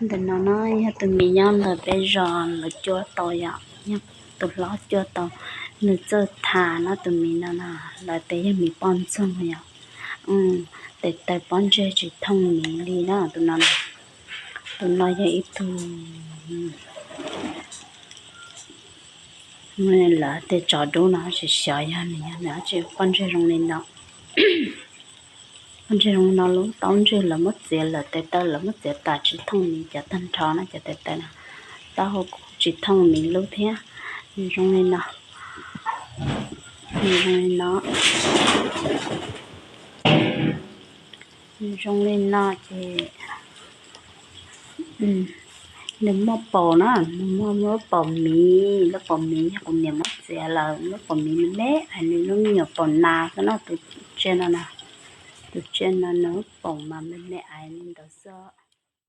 Ntawm no no yog tus miv nyob ntawm peb zos lawv cuab tau yom, yog tus hlob cuab tau, nws txawj tham no tus miv no no, lawv tias yog miv poj ntxoog yom. Tes taw pob ntseg tsis thooj miv li na tus no. Tus no yog ib tug lawv tias tsov dub no, tsis xyov yog nws yog nws tsis, pob ntseg zoo li no. Pob ntseg zoo li no lub taub ntseg lawv muab txiav lawm, tes taw lawv muab txiav tas tsis thooj miv, cov tag nrho no cov tes taw no, taub hau kuj tsis thooj miv lub thiab. Nws zoo li no, nws zoo li no, nws zoo li no ces nws muaj paum na, nws muaj lub paum miv, lub paum miv yog kuv niam muab txiav lawm, lub paum miv me me, nws lub me nyuam paum nas xwb no, tus tsiaj no na, tus tsiaj no nws lub paum mas me me aiv li ntawd xwb.